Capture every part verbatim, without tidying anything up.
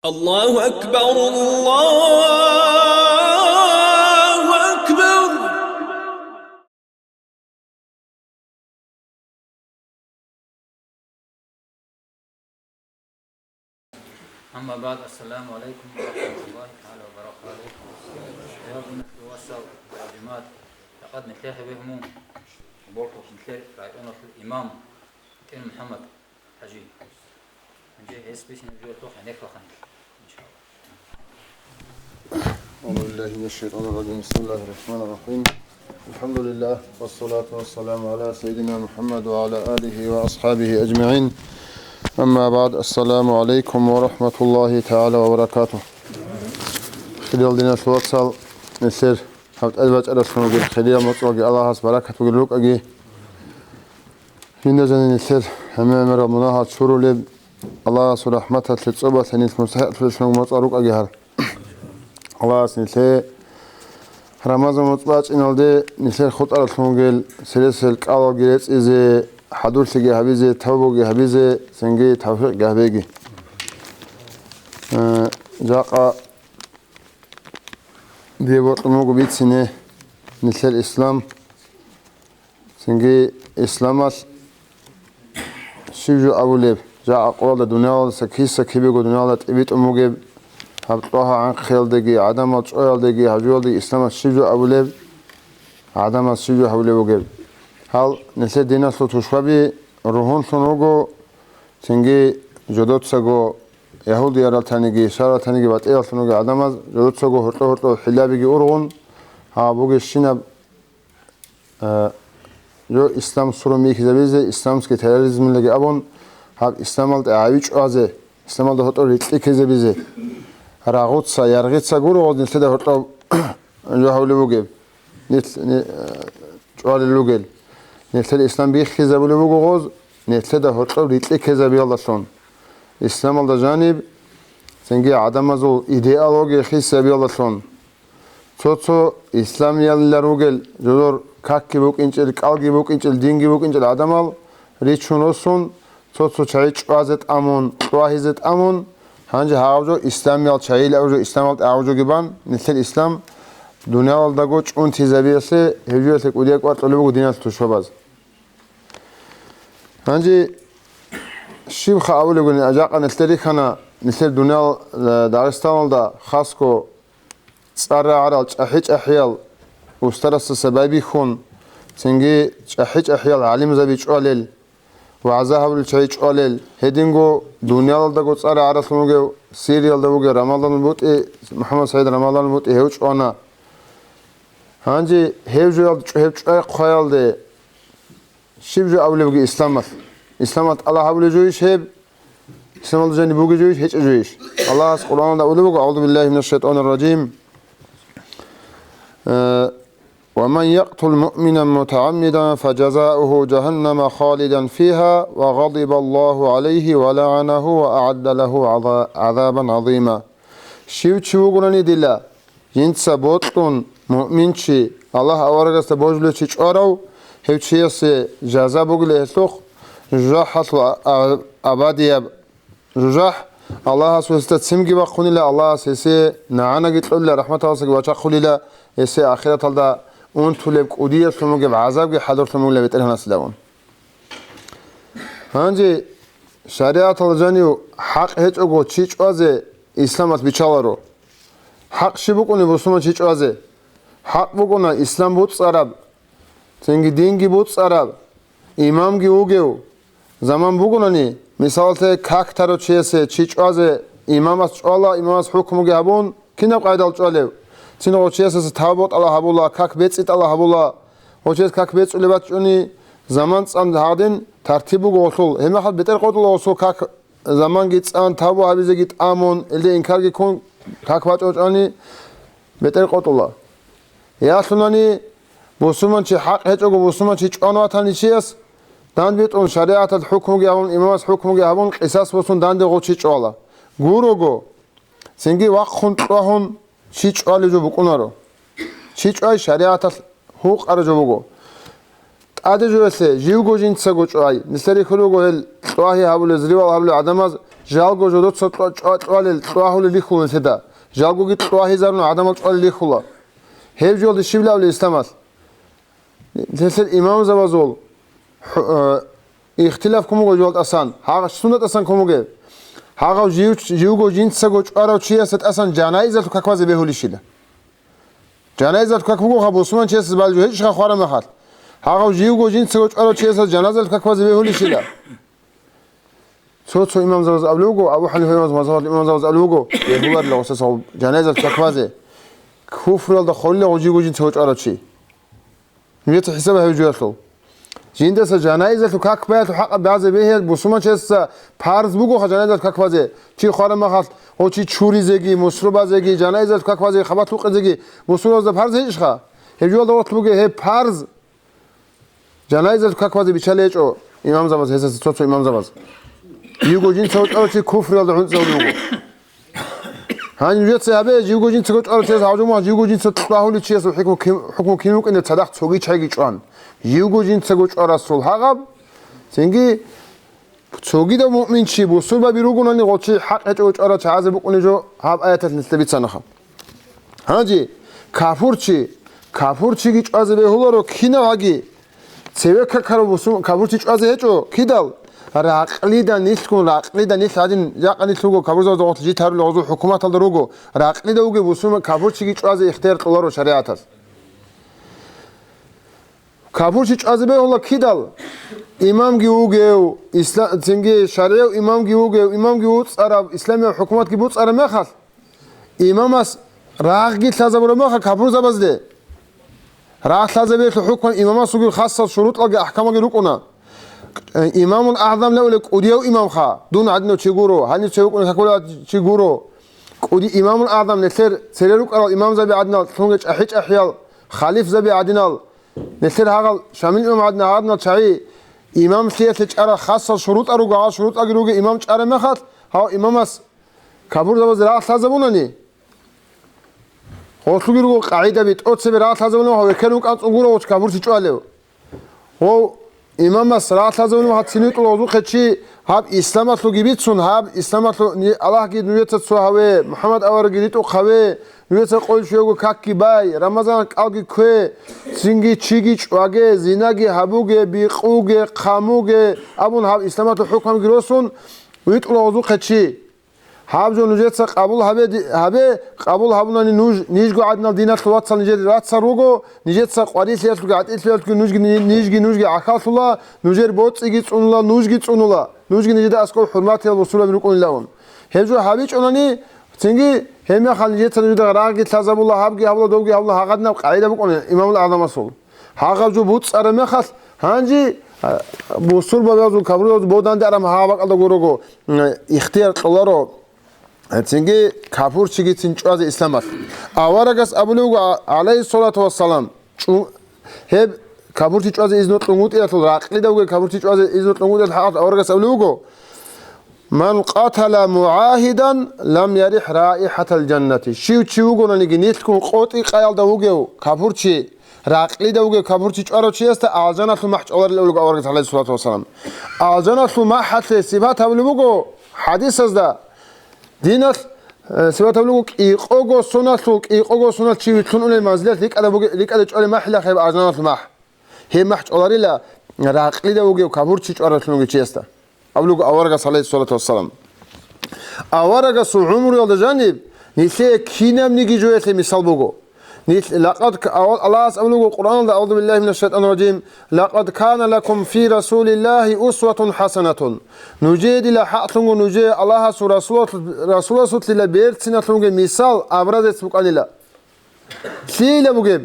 الله أكبر، الله أكبر. أما بعد، السلام عليكم ورحمة الله تعالى وبركاته. يا بني الوصل يا جماعة، لقد نتلاقى بهم. وبركة نتلاقى رأينا في الإمام كريم محمد حجي. نجي هيس بيسن جوه توخ هناك وخنك. إن شاء الله. أعوذ بالله من الشيطان الرجيم. بسم الله الرحمن الرحيم. الحمد لله، والصلاة والسلام على سيدنا محمد وعلى آله وأصحابه أجمعين. أما بعد، السلام عليكم ورحمة الله تعالى وبركاته. Хириял диналъул вацал, нилъер гьаб тӀадбачӀаралъун ругел хириял моцӀалги Аллагьас баракат бугел рукӀаги. Жинда жанир нилъер гӀемер-гӀемерал мунагьал чурулеб, Аллагьасул рахӀматалъе, цӀобалъе нилъ мустахӀикълъулелъун моцӀал рукӀаги гьар. Аллагьас нилъее Рамазан моцӀ бачӀиналде нилъер хутӀаралъун ругел сиресел кӀалалги рецӀизе, хӀадурлъиги гьабизе, тавбуги гьабизе, цинги тавфикъги гьабеги. Э, жакъа дие бокьун буго бицине нилъер ислам. Цинги исламалъ щиб жо абулеб, жакъа къоялда дуниялалдаса киса-кибего дуниялалда тӀибитӀун бугеб, гьаб кьвагьа гӀанхъиялдаги, гӀадамал чӀваялдаги, гьажуялдаги исламалъ щиб жо абулеб, гӀадамаз щиб жо гьабулеб бугеб. Гьал нилъер диналъул тушбаби ругьунлъун руго, цинги жодоцаго ягьудияралтаниги, шаралтаниги батӀияллъун ругел гӀадамаз жодоцаго гьоркьо-гьоркьо хӀилабиги ургъун, гьаб бугебщинаб Э, жо ислам сурун бихьизабизе, исламский терроризмилаги абун, гьаб исламалда гӀави чӀвазе, исламалда гьоркьор рикьи ккезабизе, рагъуца, яргъица гуро гъоз нилъеда гьоркьоб жо гьавулеб бугеб, нилъ-, ни-, э, чӀвалел ругел. Нилъер ислам бихьизабулеб буго гъоз, нилъеда гьоркьоб рикьи ккезабиялдалъун. Исламалда жаниб, цинги гӀадамазул идеология хисабиялдалъун. Цо-цо исламиялила ругел, жодор какги букӀинчӀел, кӀалги букӀинчӀел, динги букӀинчӀел гӀадамал ричун росун, цо-цо чагӀи чӀвазе тӀамун, кьвагьизе тӀамун, гьанже гьаб жо исламиял чагӀил аб жо, исламалда аб жоги бан, нилъер ислам дуниялалдаго чӀунтизабиялъе, гьеб жоялъе кӀудияк кӀвар кьолеб буго диналъ тушбабаз. Гьанже щибха абулебгони, жакъа нилъер рихьана, нилъер дуниял, э, Дагъистаналда хасго цӀар рагӀарал чӀахӀи-чӀахӀиял устарасдаса байбихьун, цинги чӀахӀи-чӀахӀиял гӀалимзаби чӀвалел, вагӀза гьабулел чагӀи чӀвалел, гьединго дуниялалдаго цӀар рагӀаралъун вугев, Сириялда вугев Рамадан БутӀи, МухӀаммад СагӀид Рамадан БутӀи гьев чӀвана. Гьанже гьев жоялда чӀу-, гьев чӀвай хъваялде, щиб жо абулеб буго исламалъ? Исламалъ тӀалаб гьабулеб жойищ гьеб? Исламалда жаниб бугеб жойищ, гьечӀеб жойищ? Аллагьас Къуръаналда абулеб буго: «أعوذ بالله من الشيطان الرجيم. Э, ومن يقتل مؤمنا متعمدا فجزاؤه جهنم خالدا فيها وغضب الله عليه ولعنه وأعد له عذا-، عذابا عظيما». Щив чи вугони дила, жинца бокьун муъминчи, Аллагь аварагасда божулев чи чӀварав, гьев чиясе жаза бугила гьелъухъ жужахӀалъул а-, а-, абадияб жужахӀ, Аллагьас гьесда ццинги бахъунила, Аллагьас гьесие нагӀанаги кьолила, рахӀматалдасаги вачахъулила, гьесие ахираталда унтулеб кӀудияблъун бугеб гӀазабги хӀадурлъун бугила БетӀергьанасилавун. Гьанже шаригӀаталда жанив хӀакъ гьечӀого чи чӀвазе исламалъ биччаларо. ХӀакъ щиб букӀунеб бусурман чи чӀвазе? ХӀакъ букӀуна ислам буцӀцӀараб, цинги динги буцӀцӀараб, имамги вугев. Заман бугунани, мисалалъе, как тарав чиясе чи чӀвазе имамас чӀвала, имамас хӀукмуги гьабун, кинаб къайдал чӀвалев? Цин гъов чиясаса тавбу тӀалаб гьабула, как бецӀи тӀалаб гьабула. Гъов чияс как бецӀулеб бачӀуни, заман цӀан гьадин тартиб буго гъолъул. Гьебмехалъ бетӀер къотӀула гъосул как заманги цӀан, тавбу гьабизеги тӀамун, илде инкарги ккун, как бачӀо чӀвани бетӀер къотӀула. Ялъунани бусурманчи хӀакъ гьечӀого бусурманчи чӀван ватани чияс, данбитӀун шаригӀаталъ хӀукмуги гьабун, имамас хӀукмуги гьабун, къисас босун данде гъов чи чӀвала. Гурого, цинги вахъун кьвагьун чи чӀвалеб жо букӀунаро. Чи чӀвай шаригӀаталъ гьукъараб жо буго. ТӀаде жоялъе, живго жинцаго чӀвай. Нилъер рихьулего гьел кьвагьи гьабулел, зривал гьабулел гӀадамаз, жалго жодоца кьва-, кьва-, кьвалел, кьвагьулел рихьулел лъеда. Жалгоги кьвагьизарун гӀадамал кьвалел рихьула. Гьеб жоялде щиб лъалеб исламалъ? Нилъер имамзабазул хӀу-, э, ихтилаф кумуго жоялдасан, гьагъа суннатасан кумуге. Гьагъав жив-, живго жинцаго чӀварав чиясда тӀасан жанаизалъул как базе бегьулищила. Жанаизалъул как буго гьаб бусурманчиясда балжу гьечӀищха хвараб мехалъ? Гьагъав живго жинцаго чӀварав чиясда жанаизалъул как базе бегьулищила? Цо-цо имамзабаз абулеб буго, Абу Ханифа имамзабаз, мазгьабалъ имамзабаз абулеб буго, бегьуларила гъосасул жанаизалъул как базе. Куфруялда холила гъо живго жинцаго чӀварав чи. Нужеца хӀисаб гьабизе жоялъул. Жиндаса жанаизалъул как баялъул хӀакъаб базе бегье бусурманчиясда парз бугоха жанаизалъул как базе. Чи хвараб мехалъ, гъо чи чуризеги, мусру базеги, жанаизалъул как базе, хабалъ вукъизеги бусурманчиясда парз гьечӀищха? Гьеб жоялда гъорлъ бугеб гьеб парз жанаизалъул как базе биччалеб гьечӀо имамзабаз, гьесаса цо-цо имамзабаз. Живго жинцаго чӀварав чи куфруялда гӀунтӀизавулев вуго. Гьаниб нужеца гьабе, живго жинцаго чӀварав чияс гьав жо мугьа, живго жинцаго кьвагьулев чиясул хӀукму кин-, хӀукму кин вукӀине цадахъ цоги чайги чӀван. Живго жинцаго чӀварасул гьагъаб, цинги цогидав муъминчи бусурбаби ругонани гъо чи хӀакъ гьечӀого чӀварал чагӀазе букӀунеб жо гьаб аяталъ нилъеда бицанаха. Гьанже капурчи, капурчиги чӀвазе бегьуларо кинав гьаги. Цеве какарав бусурман капурчи чӀвазе гьечӀо кидал? Ракълида нилъгун, ракълида нилъ гьадин, жакъа нилъ руго, капурзабазда гъорлъ жит гьарулел гъозул хӀукуматалда руго, ракълида вугев бусурман капурчиги чӀвазе ихтияр кьоларо шаригӀаталъ. Капурчи чӀвазе бегьула кидал? Имамги вугев, исла-, цинги шаргӀияв имамги вугев, имамги вуцӀараб, исламияв хӀукуматги буцӀараб мехалъ, имамас рагъги лъазабураб мехалъ капурзабазде. Рагъ лъазабиялъул хӀукму имамас вугев хасал шурутӀалги ахӀкамалги рукӀуна. Имамул АгӀзам левли кӀудияв имамха, дун гӀадинав чи гуро, гьанив цеве вукӀуна какулев чи гуро. КӀуди-, Имамул АгӀзам нилъер цере рукӀарал имамзаби гӀадинал, лъунги чӀахӀи-чӀахӀиял халифзаби гӀадинал, нилъер гьагъал Шамил имам гӀадинал, гьагъадинал чагӀи имамлъиялъе чӀарал хасал шурутӀа руго, гьал шурутӀаги руго имам чӀараб мехалъ, гьав имамас капурзабазе рагъ лъазабунани, гъолъуги руго къагӀидаби, тӀоцебе рагъ лъазабулев гьав векерун кӀанцӀун гуро гъоч капурчи чӀвалев. Гъов имамас рагъ лъазабулев гьав цинитӀул гъозухъе чи гьаб исламалъуги бицун, гьаб исламалъу-, ни-, Аллагьги нужеца цо гьаве, МухӀаммад аварагги ритӀухъ гьаве, нужеца къойил щуего какги бай, Рамазан кӀалги ккве, цинги чиги чӀваге, зинаги гьабуге, бикъуге, хъамуге абун гьаб исламалъул хӀукмуги росун, витӀула гъозухъе чи. Гьаб жо нужеца къабул гьабе, ди-, гьабе, къабул гьабунани нуж, нижго гӀадинал диналъул вацал нижер рацал руго, нижеца къварилъиялъулги гӀатӀилъиялъулги нужги ни-, нижги нужги гӀахьаллъула, нужер боцӀиги цӀунула, нужги цӀунула, нужги нижеда аскӀоб хӀурматиял бусурбаби рукӀунилавун. Гьеб жо гьабичӀунани, цинги гьебмехалъ нижеца нужеда рагъги лъазабула, гьабги гьабула, добги гьабула, гьагъадинаб къагӀида букӀуна имамул АгӀзамасул. Гьагъаб жо буцӀараб мехалъ, гьанже, а, бусурбабазул, капурзабазул боданде араб гьагъа бакӀалда гурого, м, ихтияр кьоларо, а, цинги капурчигицин чӀвазе исламалъ. Аварагас абулев вуго, а, гӀалайгьиссалату вассалам, чӀу-, гьеб капурчи чӀвазе изну кьунгутӀиялъул, ракълидавги капурчи чӀвазе изну кьунгутӀиялъул хӀакъалъ аварагас абулев вуго, «Ман къатала мугӀагьидан лам ярихӀ раихӀатал жаннати». Щив чи вугонаниги, нилъгун къотӀи къаялда вугев капурчи, ракълида вугев капурчи чӀварав чиясда алжаналъул махӀ чӀваларилан абулеб аварагас, гӀалайгьиссалату вассалам. Алжаналъул махӀалъе сипат гьабулеб буго хӀадисазда. Диналъ, э, сипат гьабулеб буго кӀикъого соналъул, кӀикъого соналъ чи вилълъун унел манзилалъ рикӀкӀада буге-, рикӀкӀада чӀвалеб махӀилахъе гьеб алжаналъул махӀ. Гьеб махӀ чӀваларила ракълида вугев капурчи чӀваралъун вугев чиясда. Абулеб буго аварагас, гӀалайгьиссалату вассалам. Аварагасул гӀумруялда жаниб нилъее кинабниги жоялъе мисал буго. Нилъ-, лакъад к-, авал-, Аллагьас абулеб буго Къуръаналда, «АгӀузу биллагьи минаш шайтӀанир ражим», «Лакъад кана лакум фи Расулиллагьи усватун хӀасанатун». Нужее дила хӀакълъунго нужее Аллагьасул Расулас-, Расуласулъила берциналъунги мисал, образец букӀанила. Лъила бугеб?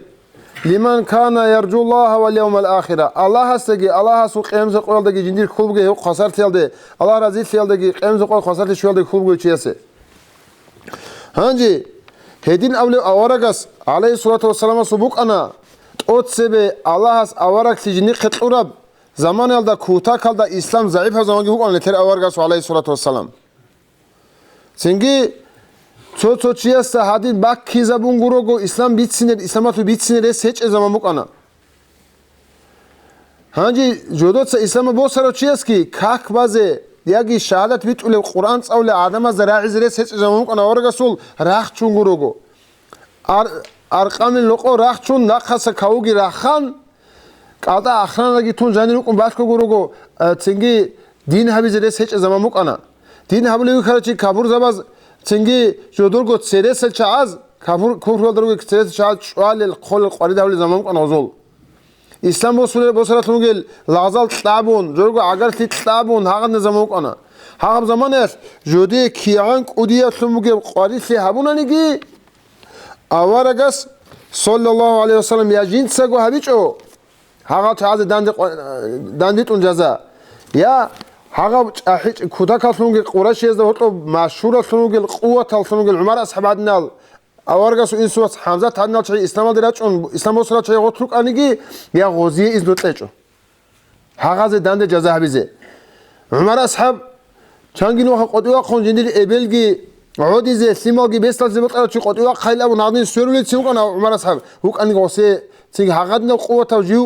«Лиман кана яржуллагьа вал явмал ахира». Аллагьасдаги, Аллагьасул къиямасеб къоялдаги жиндир хьул бугеб гьеб хвасарлъиялде, Аллагь разилъиялдаги, къиямасеб къоялъ хвасарлъи щвеялдаги хьул бугеб чиясе. Гьанже, гьедин абулев аварагас, гӀалайгьиссалату вассаламасул букӀана, тӀоцебе Аллагьас авараглъи жиндихъе кьураб заманаялда, кутакалда, ислам загӀипаб заманги букӀана нилъер аварагасул, гӀалайгьиссалату вассалам. Цинги цо-цо чиясда гьадин баккизабун гурого ислам бицине, исламалъул бицине рес гьечӀеб заман букӀана. Гьанже жодоца исламалъ босарав чиясги как базе яги шагьадат битӀулеб, Къуръан цӀалулел гӀадамазда рагӀизе рес гьечӀеб заман букӀана аварагасул рахчун гурого. Ар-, аркъамил рокъо рахчун, нахъаса кавуги рахан, кӀалтӀа ахранаги тун жанир рукӀун балъго гурого, а, цинги дин гьабизе рес гьечӀеб заман букӀана. Дин гьабулев вихьарав чи капурзабаз, цинги жодорго цересел чагӀаз, капур-, куфруялда ругел цересел чагӀаз чӀвалел, хъолел къварид гьабулел заман букӀана гъозул. Ислам босулел босаралъун ругел лагъзал кьабун, жорго гӀагарлъи кьабун гьагъадна заман вукӀана. Гьагъаб заманаялъ жодие кигӀан кӀудияблъун бугеб къварилъи гьабунаниги, аварагас, саллаллагьу гӀалайгьи вассалам, я жинцаго гьабичӀо гьагъал чагӀазе данде къва-, дандитӀун жаза, я гьагъаб чӀахӀи-, кутакаллъунги къурайшиязда гьоркьоб машгьураллъун ругел, къуваталлъун ругел ГӀумар асхӀаб гӀадинал, аварагасул инсувац ХӀамзат гӀадинал чагӀи исламалде рачӀун, ислам босарал чагӀи гъорлъ рукӀаниги, я гъозие изну кьечӀо гьагъазе данде жаза гьабизе. ГӀумар асхӀаб чанги нуха къотӀи вахъун, жиндир эбелги гӀодизе, лъималги бесдаллъизе бокьарав чи къотӀи вахъайилан абун гьадин сверулецин вукӀана ГӀумар асхӀаб. ВукӀаниги гъосе цинги гьагъадинав къуватав жив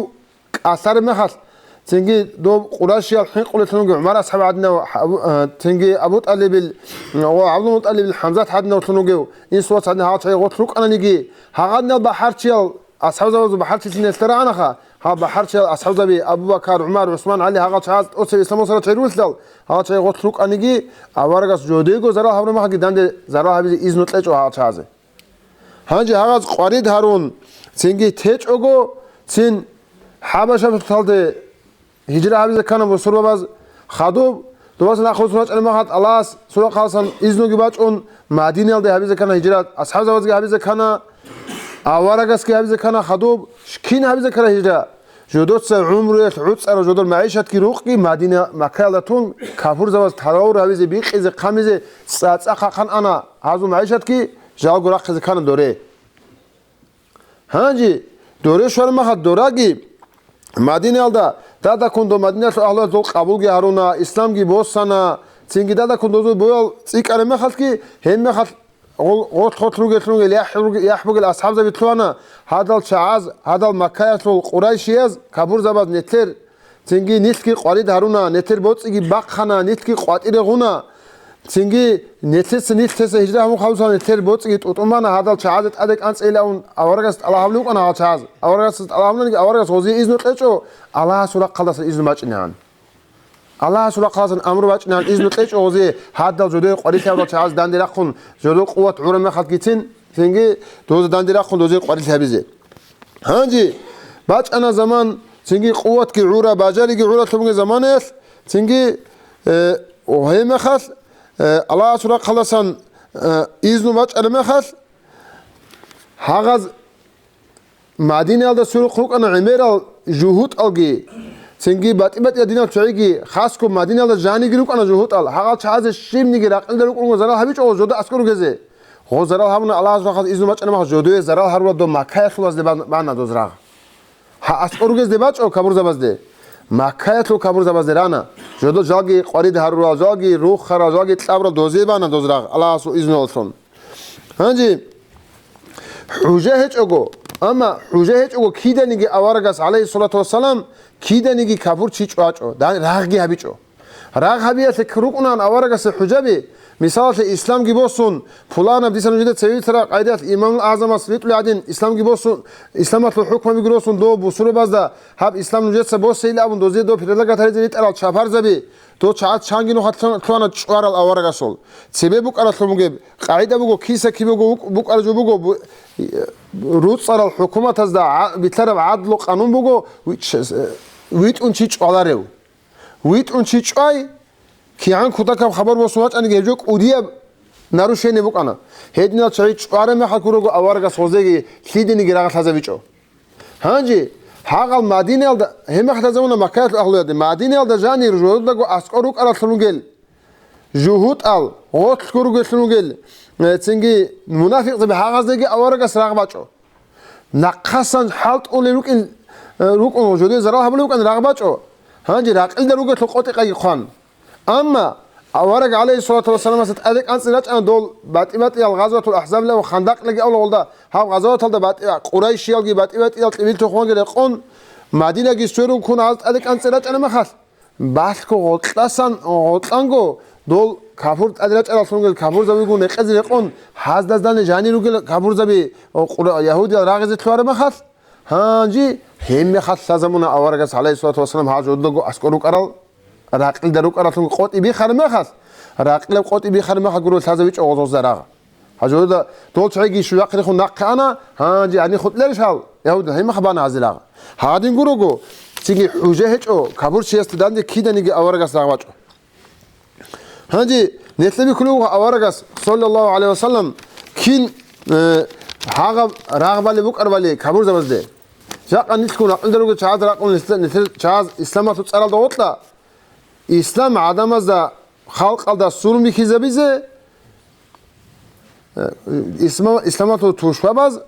кӀалъараб мехалъ, цинги доб къурайшиял хӀинкъулелъунги ГӀумар асхӀаб гӀадинав, Абу-, э, цинги Абу ТӀалибил ва ГӀабдулмутӀалибил ХӀамзат гӀадинавлъун вугев инсувац гӀадин гьагъал чагӀи гъорлъ рукӀананиги, гьагъадинал бахӀарчиял асхӀабзабазул бахӀарчилъи нилъер рагӀанаха, гьал бахӀарчиял асхӀабзаби Абу Бакар, ГӀумар, ГӀусман, ГӀали гьагъал чагӀаз тӀоцебе ислам босарал чагӀи рурилъал, гьагъал чагӀи гъорлъ рукӀаниги, аварагас жодего зарал гьабураб мехалъги данде зарал гьабизе изну кьечӀо гьагъал чагӀазе. Гьанже гьагъаз къварид гьарун, цинги течӀого, цин ХӀабашалде гьижра гьабизе ккана бусурбабаз. Хадуб, дубаса нахъ бусурбачӀараб мехалъ Аллагьас сурахъаласан изнуги бачӀун, Мадинаялде гьабизе ккана гьижрат, асхӀабзабазги гьабизе ккана, аварагасги гьабизе ккана хадуб, кин гьабизе ккана гьижра? Жодоца гӀумруялъ гӀуцӀарав жодор магӀишатги рукъги Мадина, Маккаялда тун, капурзабаз тавару гьабизе, бикъизе, хъамизе цӀацӀа хъахъан ана, гьазул магӀишатги жалго рахъизе ккана доре. Гьанже доре щвараб мехалъ дораги Мадинаялда, дадаккун доб Мадинаялъул агьлуялъ дол къабулги гьаруна, исламги босана, цинги дадаккун дозул боял цӀикӀкӀараб мехалъги, гьеб мехалъ гъол-, гъоркь-гъоркь ругеллъун ругел яхӀ-, яхӀ бугел асхӀабзаби лъугьана, гьадал чагӀаз, гьадал Маккаялъул къурайшияз, капурзабаз нилъер, цинги нилъги къварид гьаруна, нилъер боцӀиги бахъана, нилъги къватӀире гъуна. Цинги нилъеца, нилъеца гьижра гьабун хадусан нилъер боцӀиги тӀутӀун бана, гьадал чагӀазе тӀаде кӀанцӀейилан аварагас тӀалаб гьабулев вукӀана гьал чагӀаз. Аварагас тӀалаб гьабунаниги, аварагас гъозие изну кьечӀо, Аллагьасул рахъалдасан изну бачӀинегӀан. Аллагьасул рахъалдасан амру бачӀинегӀан изну кьечӀо гъозие, гьадал жодое къварилъи гьабурал чагӀаз данде рахъун, жодор къуват гӀураб мехалъгицин, цинги доза данде рахъун дозие къварилъи гьабизе. Гьанже бачӀана заман, цинги къуватги гӀура, бажариги гӀура лъугьунги заманаялъ, цинги, э, гьеб мехалъ, э, Аллагьасул рахъалдасан, э, изну бачӀараб мехалъ, гьагъаз Мадинаялда сверухъ рукӀана гӀемерал жугьутӀалги, цинги батӀи-батӀиял динал чагӀиги, хасго Мадинаялда жаниги рукӀана жугьутӀал, гьагъал чагӀазе щибниги ракъилда рукӀун зарал гьабичӀо жодо аскӀор ругезе. Гъо зарал гьабуна Аллагьасул рахъалдасан изну бачӀана мехалъ, жодое зарал гьарураб доб Маккаялъулазде бан-, бана доз рагъ. Гьа, аскӀор ругезде бачӀо капурзабазде. Маккаялъул капурзабазде рана. Жодо жалги къварид гьарурал, жалги рухарал, жалги кьабурал дозе бана доз рагъ, Аллагьасул изнулъун. Гьанже хӀужа гьечӀого, амма хӀужа гьечӀого киданиги аварагас, гӀалайгьиссалату вассалам, киданиги капур чи чӀвачӀо, дан-, рагъги гьабичӀо. Рагъ гьабиялъе рукӀунаан аварагасул хӀужаби, мисалалъе, исламги босун, пуланаб дица нужеда цеве бицараб къайдаялъ имамул агӀзамас витӀулеб гӀадин, исламги босун, исламалъул хӀукмабиги росун дов бусурбабазда, гьаб ислам нужеца босейилан абун, дозе дов предлагать гьаризе ритӀарал чапарзаби, дов чагӀаз чанги нуха лъугьана чӀварал аварагасул. Цебе букӀаралъун бугеб къагӀида буго, киса кибего вукӀ-, букӀараб жо буго, бу-, руцӀцӀарал хӀукуматазда гӀа-, битӀараб гӀадлу къанун буго, вич-, витӀун чи чӀваларев. ВитӀун чи чӀвай, кигӀан кутакаб хабар босун вачӀаниги гьеб жо кӀудияб нарушение букӀана. Гьединал чагӀи чӀвараб мехалъ гурого аварагас гъозеги лъидениги рагъалъазабичӀо. Гьанже гьагъал Мадинаялда, гьемахъ лъазабуна Маккаялъул агьлуялде, Мадинаялда жанир жододаго аскӀор рукӀаралъун ругел жугьутӀал, гъоркьго ругеллъун ругел, э, цинги мунафикъзаби, гьагъаздеги аварагас рагъ бачӀо. Нахъасан хӀалтӀулел рукӀин, э, рукӀун, жодое зарал гьабулев вукӀан рагъ бачӀо. Гьанже ракъилда ругелъул къотӀи-къайги хъван. Амма авараг, гӀалайгьиссалату вассаламасда тӀаде кӀанцӀи рачӀана дол батӀи-батӀиял гъазватул АхӀзабилан ва Хандакъилаги авлагъулда, гьаб гъазваталда батӀи-, къурайшиялги батӀи-батӀиял кьибил тухумалги рекъон, Мадинаги сверун ккун гьаз тӀаде кӀанцӀи рачӀараб мехалъ, балъго гъоркьасан, гъоркьанго дол капур тӀаде рачӀараллъунгел капурзабигун рекъезе рекъон, гьаздаздани жанир ругел капурзаби, о, къура-, ягьудиял рагъизе лъугьараб мехалъ, гьанже гьеб мехалъ лъазабуна аварагас, гӀалайгьиссалату вассалам, гьал жодого аскӀор рукӀарал, ракьилда рукӀараллъун къотӀи бихараб мехалъ, ракьилаб къотӀи бихараб мехалъ гуро лъазабичӀо гъозгъозда рагъ. Гьажуда дол чагӀиги щуяхърихъун нахъе ана, гьанже гьанихъ хутӀларищ гьал? Ягьуди, гьеб мех бана гьазил рагъ. Гьадин гурого, цинги хӀужа гьечӀо, капурчиясда данде киданиги аварагас рагъ бачӀо. Гьанже нилъеда бихьулев вуго аварагас, саллаллагьу гӀалайгьи вассалам, кин, э, гьагъаб рагъ балеб букӀарабали капурзабазде. Жакъа нилъгун ракьилда ругел чагӀаз ракъун нилъ-, нилъер чагӀаз исламалъул цӀаралда гъоркьа, ислам гӀадамазда, халкъалда сурмихьизабизе, э, исма-, исламалъул тушбабаз,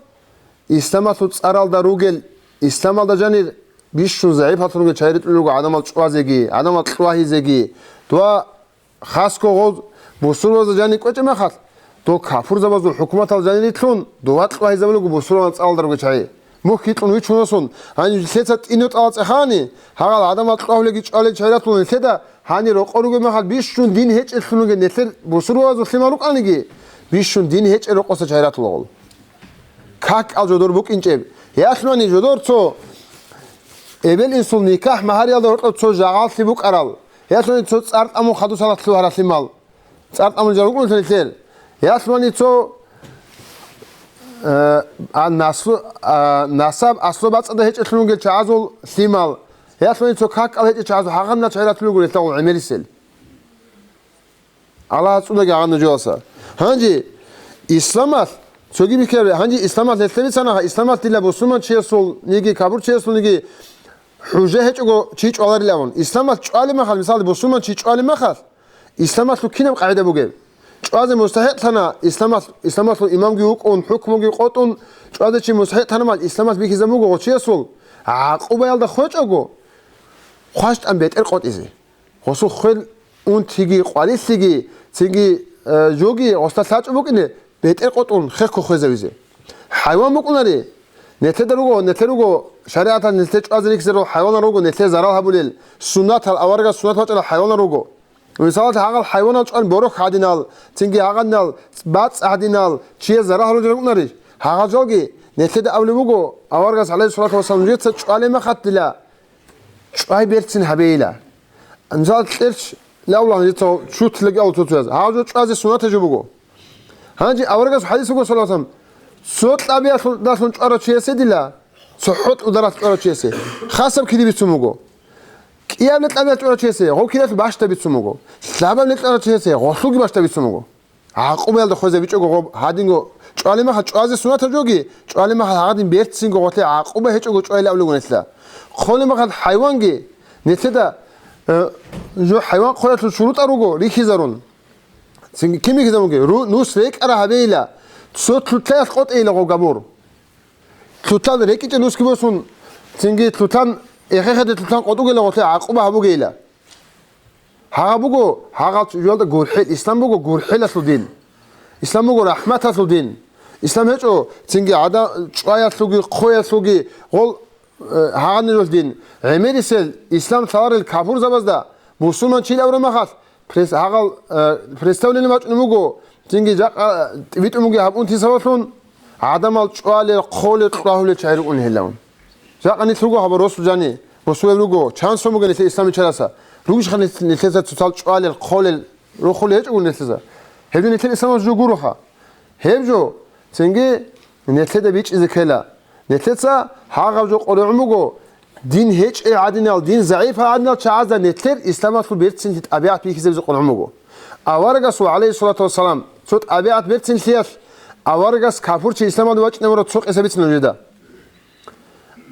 исламалъул цӀаралда ругел, исламалда жанир бищун загӀипалъун ругел чагӀи ритӀулел руго гӀадамал чӀвазеги, гӀадамал кьвагьизеги. Дова хасго гъоз бусурбабазда жанир кӀвечӀеб мехалъ, дол капурзабазул хӀукуматал жанир рилълъун, дова кьвагьизабулел руго бусурбабазул цӀаралда ругел чагӀи. Мухь гьикьун вичунасон, гьанив лъеца тӀинав тӀалаб цӀехани, гьагъал гӀадамал кьвагьулелги чӀвалел чагӀи ратулун лъеда, гьанир рокъор ругеб мехалъ бищун дин гьечӀеллъун ругел нилъер бусурбабазул лъимал рукӀаниги, бищун дин гьечӀел рокъоса чагӀи ратулагъул. КакӀал жодор букӀинчӀеб. Ялъуни жодор цо эбел-инсул никахӀ-магьариялда гьоркьоб цо жагъаллъи букӀарал, ялъуни цо цӀар тӀамун хадусалахъ лъугьарал лъимал. ЦӀар тӀамун жал рукӀунелъул нилъер. Ялъуни цо, э, а, наслу-, а, насаб аслу бацӀцӀадаб гьечӀелъун ругел чагӀазул лъимал. Ялъуни цо какал гьечӀел чагӀазул гьагъанал чагӀи ратулел руго нилъагъул гӀемерисел. Аллагьас цӀунаги гьагъанал жоялса. Гьанже исламалъ, цоги бихьараб, гьанже исламалъ нилъер бицанаха, исламалъ дила бусурманчиясулниги, капурчиясулниги хӀужа гьечӀого чи чӀваларилавун. Исламалъ чӀвалеб мехалъ, мисалда, бусурман чи чӀвалеб мехалъ, исламалъул кинаб къагӀида бугеб? ЧӀвазе мустахӀикълъана, исламалъ-, исламалъул имамги вукӀун, хӀукмуги къотӀун, чӀвазе чи мустахӀикълъанамал исламалъ бихьизабун буго гъочиясул гӀакъубаялда хвечӀого, хващтӀан бетӀер къотӀизе. Гъосул хвел унтиги, къварилъиги, цинги, э, жоги гъосда лъачӀо букӀине, бетӀер къотӀун хехго хвезавизе. ХӀайван букӀунари, нилъеда руго, нилъер руго, шаригӀаталъ нилъер чӀвазе рихьизарул хӀайванал руго, нилъер зарал гьабулел, суннатал, аварагас суннат бачӀарал хӀайванал руго. Мисалалъ, гьагъал хӀайванал чӀван борохь гьадинал, цинги гьагъанал бацӀ гьадинал, чияс зарал гьарулел рукӀунарищ? Гьагъал жалги нилъеда абулеб буго, аварагас, гӀалайгьиссалату вассалам, нужеца чӀвалеб мехалъ дила чӀвай берцин гьабейила. Мисалалъ, кьерч лавлан жица чутлаги алу цо-цояз. Гьав жо чӀвазе суннатаб жо буго. Гьанже аварагас хӀадис буго, саллаллагьу гӀалайгьи вассалам, цо кьабиялдалъун чӀварав чиясе дила, цохӀо тӀударалъ чӀварав чиясе хасаб кири бицун буго. КӀияб кьабиялъ чӀварав чиясе гъоб кириялъ бащдаб бицун буго. Лъабаб кьарав чиясе гъолъулги бащдаб бицун буго. ГӀакъубаялда хвезабичӀого гъоб гьадинго чӀвалеб мехалъ чӀвазе суннатаб жоги, чӀвалеб мехалъ гьадин берцинго гъолъе гӀакъуба гьечӀого чӀвайилан абулеб нилъеда. Хъолеб мехалъ хӀайванги нилъеда, э, жо хӀайван хъолелъул шурутӀал руго рихьизарун. Цинги кин рихьизабунги? Ру-, нус рекӀараб гьабейила, цо лъутаялъ къотӀейила гъоб габур. Лъутан рекӀичӀеб нусги босун, цинги лъутан, эхе-хеде лъутан къотӀугела гъолъе гӀакъуба гьабугейила. Гьагъа буго, гьагъал чӀужуялда гурхӀел, ислам буго гурхӀелалъул дин. Ислам буго рахӀматалъул дин. Ислам гьечӀо цинги гӀада-, чӀваялъулги, хъоялъулги гъол, э, гьагъанирул дин. ГӀемерисел ислам лъаларел капурзабазда мусулман чил абураб махалъ, прес-, гьагъал, э, представление бачӀунеб буго, цинги жакъа, э, витӀун бугеб гьаб унти сабаблъун гӀадамал чӀвалел, хъолел, кьвагьулел чагӀи рукӀун гьелаун. Жакъа нилъ руго гьаб росу жани, росулел руго, чан сон бугеб нилъер ислам биччарасе. Ругищха нилъ-, нилъеца цоцал чӀвалел, хъолел, рохулел гьечӀого нилъеца? Гьеб жо нилъер исламалъ жо гуроха. Гьеб жо, цинги нилъеда бичӀчӀизе ккела. Нилъеца гьагъаб жо къоргӀун буго, дин гьечӀел гӀадинал, дин загӀипал гӀадинал чагӀазда нилъер исламалъул берцинлъи тӀабигӀат бихьизабизе къоргӀун буго. Аварагасул, гӀалайгьиссалату вассалам, цо тӀабигӀат берцинлъиялъ аварагас капурчи исламалде вачӀинабураб цо къиса бицина нужеда.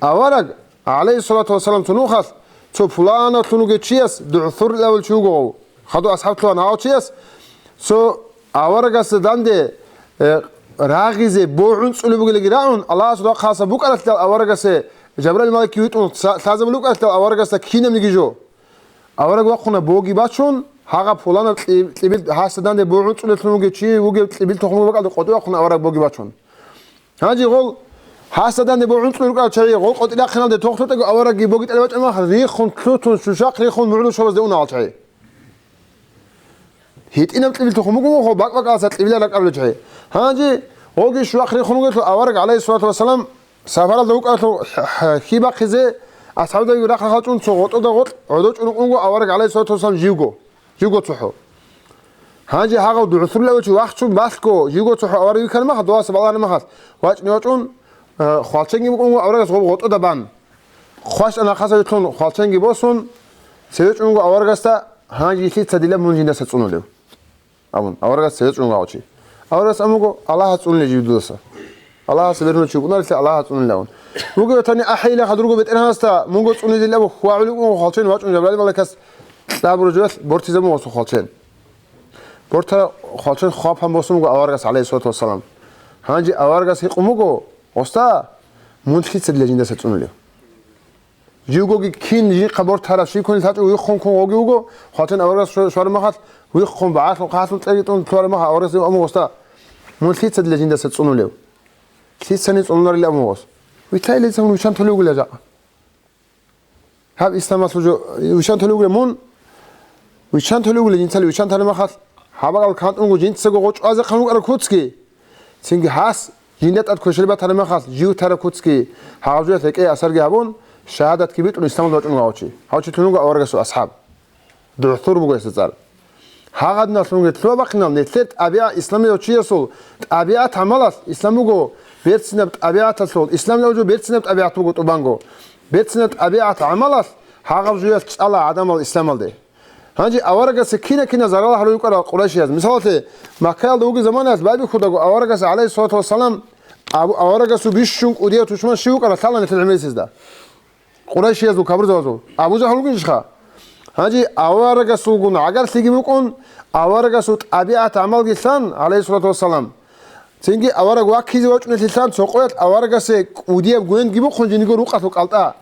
Авараг, гӀалайгьиссалату вассалам, цо нухалъ, цо пуланалъун вугев чияс, дугӀцурлъавул чи вуго, хадув асхӀаб лъугьана гьав чияс, цо аварагасда данде, э, рагъизе, богӀунцӀулеб бугелги рагӀун, Аллагьасул рахъалъа букӀаралъидал аварагасе Жабраил малаикги витӀун лъа-, лъазабулеб букӀаралъидал аварагасда кинабниги жо. Авараг вахъуна боги бачун, гьагъаб пуланаб кьи-, кьибил гьасда данде богӀунцӀулелъун вугев чи вугев кьибил тухумги бакӀалде къотӀи вахъуна авараг боги бачун. Гьанже гъол Гьасда данде богьунцӀкӀур рукӀарал чагӀи гъол къотӀи рахъиналде тохлъутӀаго аварагги богитӀалев вачӀа махал, риххун, лъутун, щущахъ риххун мугӀрул шобазде уна гьал чагӀи. ГьитӀинаб кьибил тухум буго мухъо бакӀ-бакӀаласа кьибила ракӀарулел чагӀи. Гьанже гъоги щвахъ риххун вугелъул авараг, гӀалайгьиссалату вассалам, сапаралда вукӀаралъув хӀ-, хӀ-, хьи бахъизе, асхӀабзабиги рахъалъ вачӀун цо гъотӀода гъотӀ гӀодов чӀун вукӀун вуго авараг, гӀалайгьиссалату вассалам, живго, живго цохӀо. Гьанже гьагъав дугӀусурилав чи вахчун балъго, живго цохӀо авараг вихьараб махал, дова сабаблъараб махал, вачӀине вачӀун, э, хвалченги букӀун вуго аварагас гъоб гъотӀода бан. Хъваш-анахъаса вилълъун хвалченги босун, цеве чӀун вуго аварагасда, гьанже лъица дила мун жиндаса цӀунулев? Абун, аварагас цеве чӀун вуго гьав чи. Аварагас абун вуго, Аллагьас цӀунулев жив дудаса. Аллагьас берун чи вукӀунарелъи Аллагьас цӀунулев абун. Вугев тани ахӀейилан хадурго БетӀергьанасда мунго цӀунизилан абун хьвагӀулев вукӀун вуго хвалчен вачӀун Жабраил малаикас кьабураб жоялъ бортизабун вуго хвалчен. Бортараб хвалчен хвапан босун вуго аварагас, гӀалайгьиссалату вассалам. Гьанже аварагас гьикъун вуго, Уста, мун лъица дила жиндаса цӀунулев? Живгоги кин жинхъа бортараб щиб ккунел лъачӀого виххун ккун вугев вуго, хвалчен аварагас щва-, щвараб махалъ, виххун багӀалъун хъалъун кьеги тӀун лъугьараб махалъ, аварагас абун вуго, Уста, мун лъица дила жиндаса цӀунулев? Лъицани цӀунуларилан абун вуго. Витайилан мун виччан толев вугила жакъа. Гьаб исламалъул жо-, виччан толев вугила мун, виччан толев вугила жинцали виччан тараб махалъ, гьаб бакӀал кантӀун вуго жинцаго гъо чӀвазехъан вукӀараб куцги, цинги гьас жинда тӀад квешлъи батараб махалъ, жив тараб куцги, гьагъаб жоялъ рекӀее асарги гьабун, шагьадатги битӀун исламалда вачӀун вуго гьав чи. Гьав чи лъун вуго аварагасул асхӀаб. ДугӀцур буго гьесда цӀар. Гьагъадиналъунги лъугьа бахъинал, нилъер тӀабигӀат, исламияв чиясул тӀабигӀат-гӀамалалъ, ислам буго берцинаб тӀабигӀаталъул, исламияв жо берцинаб тӀабигӀат буго тӀубанго. Берцинаб тӀабигӀат-гӀамалалъ гьагъаб жоялъ чӀала гӀадамал исламалде. Гьанже аварагасе кина-кина зарал гьарулел рукӀарал къурайшияз. Мисалалъе, Маккаялда вугеб заманаялъ байбихьудаго аварагасе, гӀалайгьиссалату вассалам, Абу-, аварагасе бищун кӀудияв тушман щив вукӀарал лъала нилъер гӀемерисезда. Къурайшиязул капурзабазул Абу Жагьл вугин ишха? Гьанже аварагасулгун гӀагарлъиги букӀун, аварагасул тӀабигӀат-гӀамалги лъан, гӀалайгьиссалату вассалам. Цинги авараг ваккизе вачӀунелъилан цо къоялъ аварагасе кӀудияб гвендги бухъун жиндирго рукъалъул кӀалтӀа.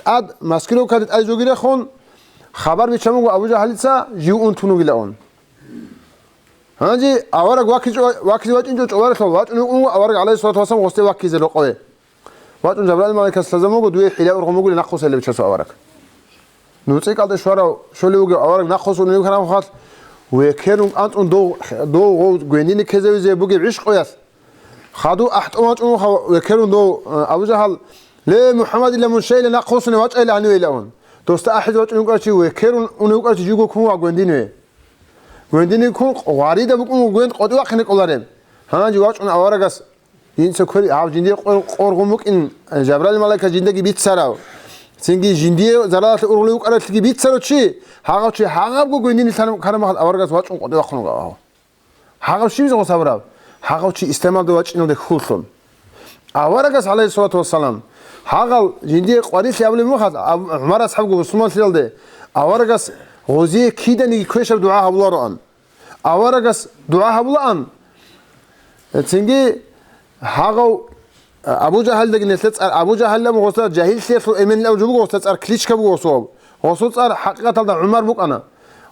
ТӀад маскировкаде тӀаде жоги рехун, хабар биччан буго Абу Жагьлица жив унтун вугилаун. Гьанже авараг ваккичӀо-, ваккизе вачӀинчӀо чӀоларелъул вачӀун вукӀун вуго авараг, гӀалайгьиссалату вассалам, гъосде ваккизе рокъове. ВачӀун Жабраил малаикас лъазабун вуго, дуе хӀила ургъун бугилан нахъвуссайилан биччасул авараг. НуцӀикӀалде щварав щолев вугев авараг нахъвуссун вихьараб махалъ, векерун анцӀун дов, дов гъов гвендине ккезавизе бугеб гӀишкъуялъ. Хадув ахӀтӀун вачӀун вуха векерун дов, э, Абу Жагьл, ле, МухӀаммадила мун щайила нахъвуссуне вачӀайила гьанивейилан. Досда ахӀизе вачӀун вукӀарав чи, векерун унев вукӀарав чи живго ккун вуго гвендине. Гвендине ккун гъварида букӀун вуго гвенд къотӀи вахъине кӀолареб. Гьанже вачӀун аварагас Инца квер гьав жиндир къор-, къоргъун букӀин, Жабраил малаикас жиндаги бицарав, цинги жиндие заралалъе ургъулев вукӀаралъги бицарав чи, гьагъав чи гьагъабго гвендине лъан-, ккараб махалъ аварагас вачӀун къотӀи вахъун вуго гьав. Гьагъав щибизе гъос гьабураб? Гьагъав чи исламалде вачӀиналде хьуллъун. Аварагас, гӀалайгьиссалату вассалам, гьагъал жиндие къварилъи абулеб мехалъ, Абу-, ГӀумар асхӀабго бусурманлъиялде, аварагас гъозие киданиги квешаб дугӀа гьабулароан. Аварагас дугӀа гьабулаан. Цинги гьагъав Абу Жагьалдаги нилъер цӀар Абу Жагьалилан буго, гъосда жагьиллъиялъул эменлъи абулеб жо буго, гъосда цӀар кличка буго гъосул. Гъосул цӀар хӀакъикъаталда ГӀумар букӀана.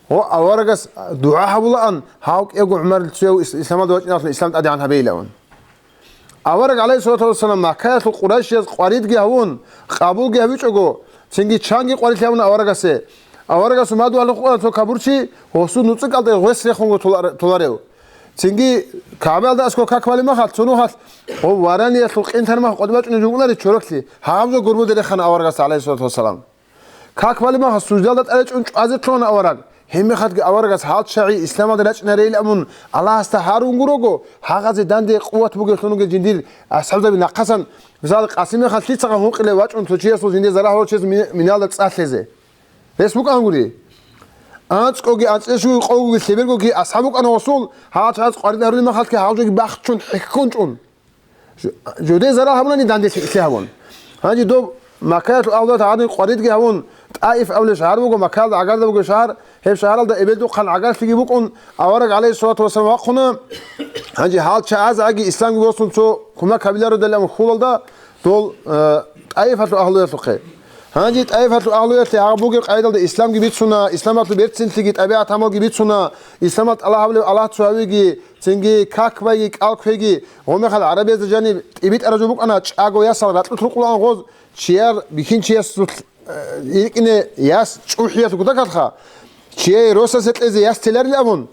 Гъо аварагас дугӀа гьабулаан, гьав кӀиявго ГӀумарил цояв ис-, исламалда вачӀиналъун ислам тӀадегӀан гьабейилавун. Авараг, гӀалайгьиссалату вассалам, Маккаялъул къурайшияз къваридги гьавун, къабулги гьавичӀого, цинги чанги къварилъи гьавуна аварагасе. Аварагасул мадугьалда хутӀана цо капурчи, гъосул нуцӀикӀалда гъвес рехунго толар-, толарев. Цинги КагӀбаялда аскӀов как балеб махалъ, цо нухалъ гъов вараниялъул къин тармахъ къватӀибачӀунеб жо букӀунари чороклъи, гьаб жо гурбуде рехана аварагас, гӀалайгьиссалату вассалам. Как балеб махалъ, суждалда тӀаде чӀун чӀвазе лъугьана авараг. Гьебмехалъги аварагас гьал чагӀи исламалде рачӀинарейилан мун Аллагьасда гьарун гурого, гьагъазе данде къуват бугевлъун вугел жиндир асхӀабзаби нахъасан, мисал, Къасимихъан лъицаха гьункъилев вачӀун цо чиясул жинде зарал гьабурав чияс ми-, миналда цӀа лъезе. Гьес букӀан гури. АнцӀкӀоги, анцӀила щуги, къогоги, лъебергоги асхӀаб букӀана гъосул, гьал чагӀаз къварид гьарулеб махалъги гьал жоги бахчун, хӀехьон чӀун. Жо-, жодее зарал гьабунани данде лъикӀлъи гьабун. Гьанже доб Маккаялъул агьлуялда гьадин къваридги гьавун, ТӀаиф абулеб шагьар буго, Маккаялда гӀагарлъи бугеб шагьар, гьеб шагьаралда эбелдухъан гӀагарлъиги букӀун, авараг, гӀалайгьиссалату вассалам, вахъуна. Гьанже гьал чагӀаз гӀаги исламги босун цо кумек гьабилародалан хьулалда дол, э, ТӀаифалъул агьлуялъухъе. Гьанже тӀайифалъул агьлуялъе гьаб бугеб къайдалда исламги бицуна, исламалъул берцинлъиги тӀабигӀат-гӀамалги бицуна, исламалъ тӀалаб гьабулеб Аллагь цо гьавиги, цинги как байги, кӀал кквеги, гъомехал гӀарабиязда жаниб тӀибитӀараб жо букӀана, чӀаго ясал ракьулъ рукъулаан гъоз, чияр бихьинчиясулъ, э, рикӀкӀине яс чӀухӀиялъул кутакалъха, чияе росасе кьезе яс теларил абун,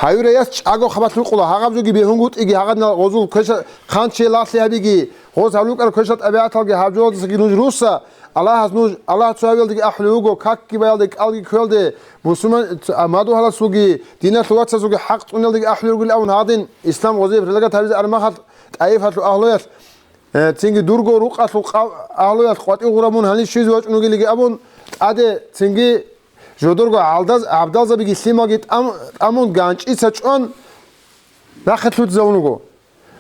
гьаюра яс чӀаго хабалъ рукъула, гьагъаб жоги бегьунгутӀиги, гьагъадинал гъозул квеша-, хъанчие лагълъи гьабиги, гъоз гьабулукӀараб квешал тӀабигӀаталги гьаб жоялдасаги нуж русса, Аллагьас нуж, Аллагь цо гьавиялдаги ахӀулев вуго, какги баялде, кӀалги кквелде, мусулман, а, мадугьаласулги, диналъул вацазулги хӀакъ цӀуниялдаги ахӀулев вугилан абун гьадин, ислам гъозие предлагать гьабизе армахалъ, тӀайифалъул агьлуялъ, э, цинги дурго рукъалъул къав-, агьлуялъ къватӀив гъурамун гьанив щвезе вачӀун вугилиги абун, тӀаде цинги жодорго гӀалдаз-, гӀабдалзабиги лъималги тӀам-, тӀамун ганчӀица чӀван, нахъе лъуцӀизавун вуго.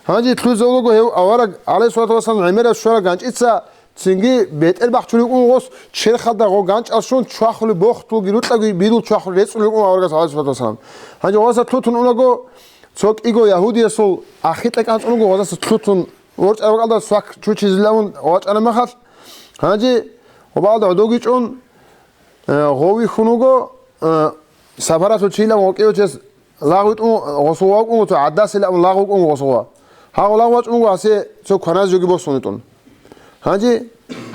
Гьанже лъуцӀизавун вуго гьев авараг, гӀалайгьиссалату вассалам, гӀемераб щвараб ганчӀица, цинги бетӀер бахчулев вукӀун гъос, черхалда гъо ганчӀал щун, чвахулеб бохтулги рукьаги бирул чвахулеб рецӀулев вукӀун аварагас, гӀалайгьиссалату вассалам. Гьанже гъосда лъутун унаго, цо кӀиго ягьудиясул ахикьа кӀанцӀун вуго, гъосаса лъутун ворчӀараб бакӀалда свак чучизилавун вачӀана махалъ. Гьанже гъобалда гӀодовги чӀун, э, гъов вихьун вуго, э, сапаралъул чилан гъоркьев чес лагъ витӀун гъосул вукӀун, цо гӀадасилан лагъ вукӀун гъосул ва. Гьагъо лагъ вачӀун вуго, гьасе цо кваназе жоги босун витӀун. Гьанже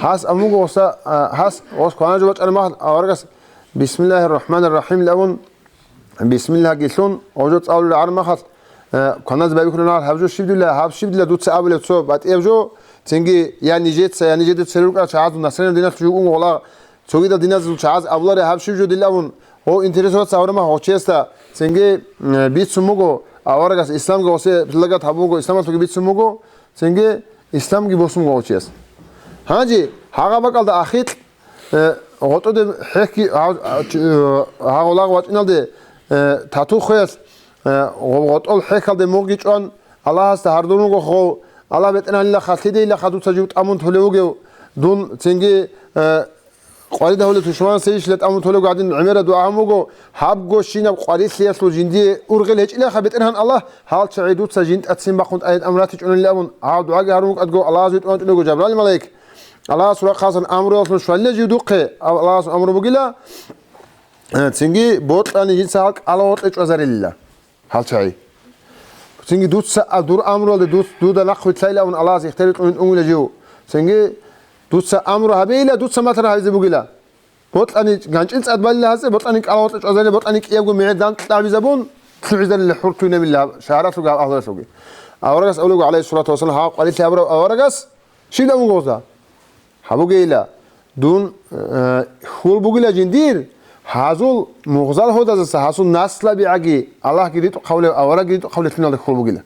гьас амуго гъоса, а, гьас гъос кваназе вачӀараб махалъ аварагас «Бисмиллагьир рахӀманир рахӀим» лавун, бисмиллагьги лъун, гъожо цӀалулел гӀармахалъ, э, кваназе байбихьулел гьаб жо щиб дила, гьаб щиб дила дуца абулеб цо батӀияб жо, цинги я нижеца, я нижеда церуркӀа чагӀазул насренал диналъ жугун гъола, цогидал диназул чагӀаз абуларе гьаб щиб жо дилавун, гъо интересоваться гьаврамах гъочиясда, цинги, э, бицун буго, аварагас исламги гъосе предлагать гьабун буго, исламалъуги бицун буго, цинги исламги босун буго гъочияс. Гьанже гьагъа бакӀалда ахикь, э, гъотӀоде хӀехьги гьав-, а, ч-, э, гьагъулагъ вачӀиналде, э, тату хвеялъ, э, гъо-, гъотӀол хӀехьалде мугъги чӀван, Аллагьасда гьардун руго гъов, Аллагь БетӀергьанилаха, лъидейилаха дуца жив тӀамун толев вугев, дун цинги, э, къварид гьавулев тушманасейищила тӀамун толев гӀадин гӀемераб дугӀа гьабун буго, гьабго щинаб къварилъиялъул жиндие ургъел гьечӀилаха БетӀергьан Аллагь, гьал чагӀи дуца жинтӀа ццин бахъун тӀаде тӀамун ратичӀунилан абун, гьав дугӀаги гьарун вукӀадго Аллагьас витӀун вачӀунего Жабраил малаик. Аллагьас рахъасан амруялъун щвалила жив духъе, Аллагьас амру бугила, э, цинги бокьани жинца гьал кӀала гъоркье чӀвазарилила гьал чагӀи. Цинги дуца, а, дур амруялде дус-, дуда нахъ вилълъайилан Аллагьас ихтияр кьун унгила жив. Цинги дуца амру гьабейила, дуца матара гьабизе бугила. Бокьани ганчӀил цӀад балила гьазе, бокьани кӀала гъоркье чӀвазарила, бокьани кӀиябго мегӀер данкьа гьабизабун, лъугӀизарила хӀуртуйнабила шагьаралъуги гьал агьлуялъуги. Аварагас абулего, гӀалайгьиссалату вассалам, гьав къварилъи гьабурав аварагас, щиб абун гъоза? Гьабугейила, дун, э, хьул бугила жиндир, гьазул мугъзал гьодазаса гьасул наслабигӀаги, Аллагьги ритӀухъавлев, аварагги ритӀухъавлелъуналда хьул бугила.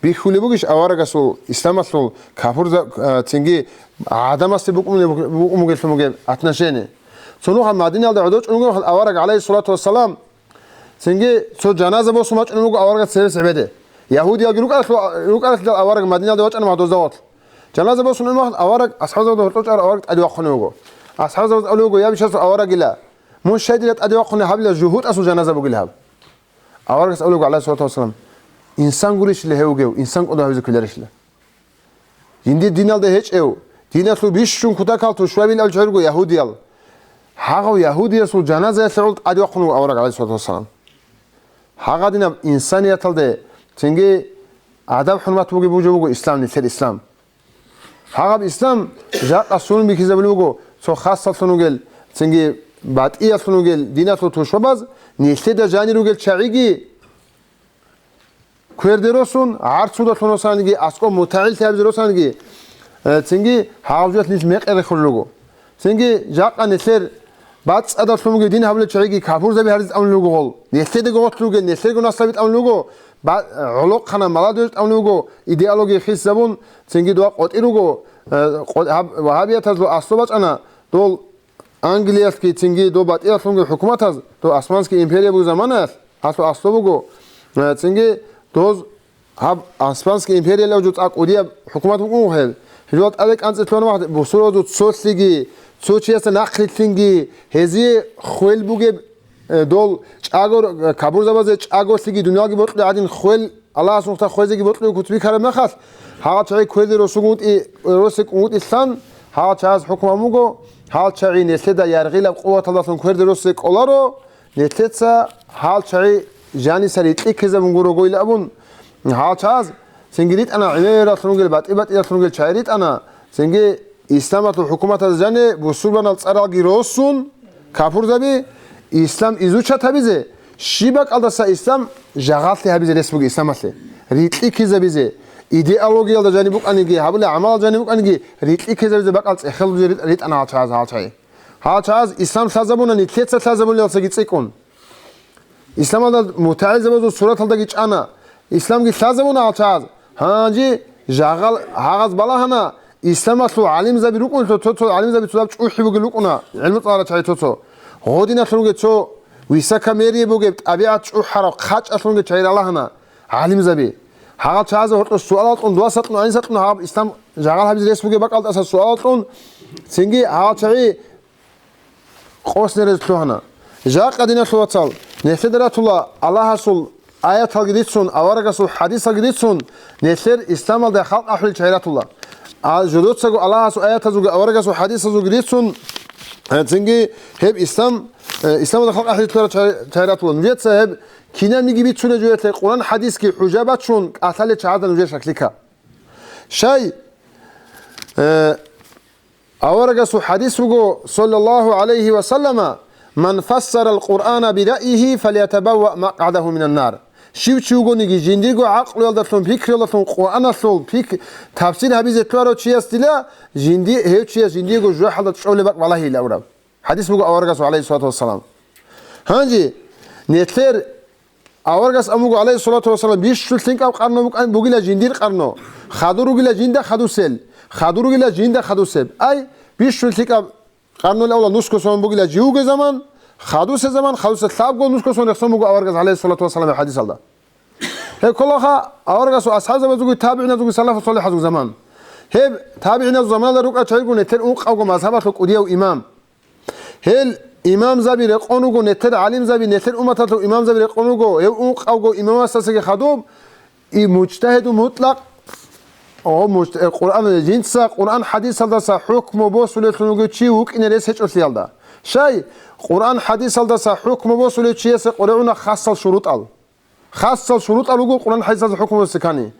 Бихьулеб бугищ аварагасул, исламалъул, капурза-, э, цинги гӀадамасде букӀун-, букӀун бугелъун бугеб отношение? Цо нухалъ Мадиналда гӀодов чӀун вугеб мехалъ авараг, гӀалайгьиссалату вассалам, цинги цо жаназа босун вачӀун вуго аварагас цебе цебеде. Ягьудиялги рукӀаралъу-, рукӀаралъидал авараг Мадиналда вачӀана гьадузда гъорлъ. Жаназа босун ун мехалъ авараг асхӀабзабазда гьоркьов чӀарав авараг тӀаде вахъун вуго. АсхӀабзабаз абулеб буго: «Я, бичасул аварагила, мун щай дила тӀаде вахъун гьабила, жугьутӀасул жаназа бугила гьаб». Аварагас абулеб буго, гӀалайгьиссалату вассалам: «Инсан гурищила гьев вугев, инсан кӀодо гьавизе ккеларищила? Жиндир диналда гьечӀев, диналъул бищун кутакал тушбабилан абулел чагӀи руго ягьудиял. Гьагъав ягьудиясул жаназаялъе гӀоло тӀаде вахъун вуго авараг, гӀалайгьиссалату вассалам». Гьагъадинаб инсанияталде цинги адаб-хӀурмат бугеб жо буго ислам, нилъер ислам. Гьагъаб ислам жакъа сунбихьизабулеб буго цо хасалъун вугел, цинги батӀиялъун вугел диналъул тушбабаз, нилъеда жанир ругел чагӀиги кверде росун, гӀарцудалъун росаниги, аскӀоб мутагӀиллъи гьабизе росаниги, э, цинги гьагъаб жоялъ нилъ мекъи рехулел руго. Цинги жакъа нилъер бацӀцӀадалъун бугеб дин гьабулел чагӀиги капурзаби гьаризе тӀамулел руго гъол. Нилъедаго гъорлъ ругел, нилъерго наслаби тӀамулел руго, ба-, гӀолохъанаб молодёжь тӀамулел руго, идеология хисизабун, цинги дова къотӀи руго, э, къо-, гьаб-, вагьабиятазул аслу бачӀана, дол Англиялъги цинги дол батӀиялъунги хӀукуматаз, дол Османский империя бугеб заманаялъ, гьалъул аслу буго, э, цинги доз Гьаб Османский империялъул жо цӀакъ кӀудияб хӀукумат букӀун гьел. Гьезул тӀаде кӀанцӀе лъугьана вахт бусурбабазул цолъиги, цо чиясда нахърилълъинги, гьезие хвел бугеб, э, дол чӀаго, э, капурзабазе чӀаголъиги дуниялги бокьулеб гӀадин хвел, Аллагьас нухда хвезеги бокьулеб куц бихьараб мехалъ, гьагъал чагӀи кверде росугун вутӀи-, росекӀун вутӀилъан, гьагъал чагӀаз хӀукму гьабун буго, Гьал чагӀи нилъеда яргъилаб къуваталдалъун кверде росизе кӀоларо, нилъеца гьал чагӀи жаниса рикьи ккезабун гурого ил абун, гьал чагӀаз цинги ритӀана, гӀемералъун ругел, батӀи-батӀиялъун ругел чагӀи ритӀана, цинги исламалъул хӀукуматазда жане бусурбанал цӀаралги росун, капурзаби, ислам изучат гьабизе, щиб бакӀалдаса ислам жагъаллъи гьабизе рес буго исламалъе, рикьи ккезабизе, идеологиялда жаниб букӀаниги, гьабулеб гӀамалалда жаниб букӀаниги, рикьи ккезабизе бакӀал цӀехел бузе ритӀана гьал чагӀаз, гьал чагӀи. Гьал чагӀаз ислам лъазабуна, нилъеца лъазабулелалдасаги цӀикӀкӀун. Исламалда мутагӀилзабазул сураталдаги чӀана. Исламги лъазабуна гьал чагӀаз. Гьанже жагъал гьагъаз балагьана, исламалъул гӀалимзаби рукӀунелъул цо-цо гӀалимзаби цо даб чӀухӀи бугел рукӀуна, гӀилму цӀаларал чагӀи цо-цо. Гъодиналъун ругел цо высокомерие бугеб, тӀабигӀат чӀухӀараб, хъачӀалъун ругел чагӀи ралагьана гӀалимзаби. Гьагъал чагӀазда гьоркьор суалал кьун, дуаса кьун, гӀаниса кьун, гьаб ислам жагъал гьабизе рес бугеб бакӀалдаса суалал кьун, цинги гьагъал чагӀи къосинарез лъугьана. Жакъа, диналъул вацал, нилъеда ратула Аллагьасул аяталги рицун, аварагасул хӀадисалги рицун, нилъер исламалда халкъ ахӀулел чагӀи ратула. А жодоцаго Аллагьасул аятазулги аварагасул хӀадисазулги рицун, э, цинги гьеб ислам, э, исламалда халкъ ахӀулел чагӀи, чагӀи ратула. Нужеца гьеб кинабниги бицунеб жоялъе Къуран хӀадисги хӀужа бачун кӀалъалел чагӀазда нужер шаклика. Щай, э, Аварагасул хӀадис буго, саллаллагьу гӀалайгьи ва саллама: «Ман фассарал Къуръана бираъйигьи, фалятабавваъ макъгӀадагьу минан нар». Щив чи вугониги жиндирго гӀакълуялдалъун, пикруялдалъун Къуръаналъул пик-, тафсир гьабизе лъугьарав чиясдила, жинди-, гьев чияс жиндирго жужахӀалда чӀолеб бакӀ балагьейилан абураб. ХӀадис буго аварагасул, гӀалайгьи ссалату вассалам. Гьанже нилъер Аварагас абун буго, гӀалайгьи ссалату вассалам, бищун лъикӀаб къарну букӀан-, бугила жиндир къарну. Хадур ругила жинда хадусел, хадур ругила жинда хадусеб. Ай, бищун лъикӀаб къарнул авлал нусго сон бугила живго заман, хадусеб заман, хадусеб лъабго нусго сон рехсон буго аварагас, гӀалайгьи ссалату вассалам, хӀадисалда. Гьеб кколаха аварагасул асхӀабзабазулги, табигӀиназулги, салафу салихӀазул заман. Гьеб табигӀиназул заманалда рукӀа чагӀи руго нилъер ункъавго мазгьабалъул кӀудияв имам. Гьел имамзаби рекъон руго, нилъер гӀалимзаби, нилъер умматалъул имамзаби рекъон руго, гьев ункъавго имамасдасаги хадуб, и мужтагьиду мутлакъ, о, мужт-, э, Къуръан, жинца Къуръан хӀадисалдаса хӀукму босулеллъун вугев чи вукӀине рес гьечӀолъиялда. Щай, Къуръан хӀадисалдаса хӀукму босулев чиясе къваригӀуна хасал шурутӀал. Хасал шурутӀал руго Къуръан хӀадисалда хӀукму босизе ккани.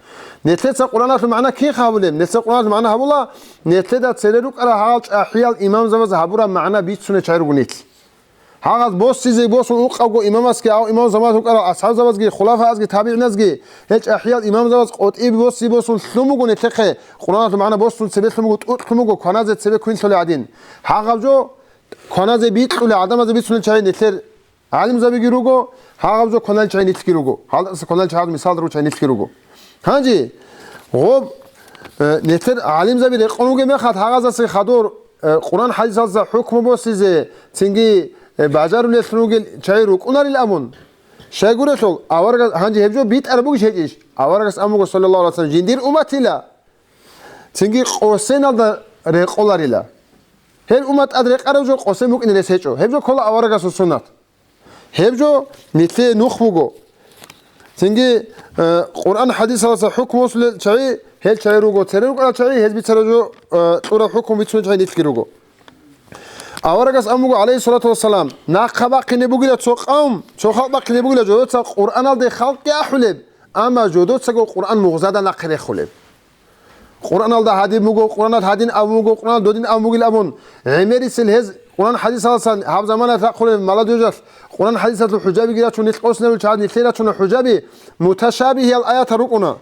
Нилъеца Къуръаналъул магӀна кинха гьабулеб? Нилъеца Къуръаналъул магӀна гьабула, нилъеда цере рукӀарал гьагъал чӀахӀиял имамзабаз гьабураб магӀна бицунел чагӀи руго нилъ. Гьагъаз босизе босун ункъавго имамасги, гьав имамзабаз рукӀарал асхӀабзабазги, хулафаазги, табигӀиназги, гьел чӀахӀиял имамзабаз къотӀи боси босун лъун буго нилъехъе, Къуръаналъул магӀна босун цебе лъун буго, тӀокӀ лъун буго, кваназе цебе квин лъолеб гӀадин. Гьагъаб жо кваназе бикьулел гӀадамазда бицунел чагӀи нилъер гӀалимзабиги руго, гьагъаб жо кваналел чагӀи нилъги руго. Гьалдаса кваналел чагӀаз мисалда руго чагӀи нилъги руго. Гьанже, гъоб, э, нилъер гӀалимзаби рекъон вугеб мехалъ, гьагъаздаса хадур, э, Къуръан хӀадисалдаса хӀукму босизе, цинги, э, бажарулел ругел чагӀи рукӀунарил абун. Щайгурелъул, аварагас, гьанже гьеб жо битӀараб бугищ гьечӀищ? Аварагас абун буго, саллаллагьу гӀалайгьи ва саллам, жиндир умматила, цинги къосиналда рекъоларила. Гьел уммат тӀад рекъараб жо къосин букӀине рес гьечӀо. Гьеб жо ккола аварагасул суннат. Гьеб жо нилъее нух буго. Цинги, э, Къуръан хӀадисалдаса хӀукму босулел чагӀи, гьел чагӀи руго, цере рукӀарал чагӀи, гьез бицараб жо, э, кьураб хӀукму бицунел чагӀи нилъги руго. Аварагас абун буго, гӀалайгьи ссалату вассалам, нахъа бахъине бугила цо къавм, цо халкъ бахъине бугила, жодоца Къуръаналде халкъги ахӀулеб, амма жодоцаго Къуръан мугъзада нахъе рехулеб. Къуръаналда гьадин буго, Къуръаналъ гьадин абун буго, Къуръаналъ додин абун бугил абун. ГӀемерисел гьез Къуръан хӀадисалдасан гьаб заманалъ рахъулел молодёжалъ Къуръан хӀадисалъул хӀужабиги рачун, нилъ къосинарул чагӀаз нилъее рачуна хӀужаби, муташабигьиял аятал рукӀуна.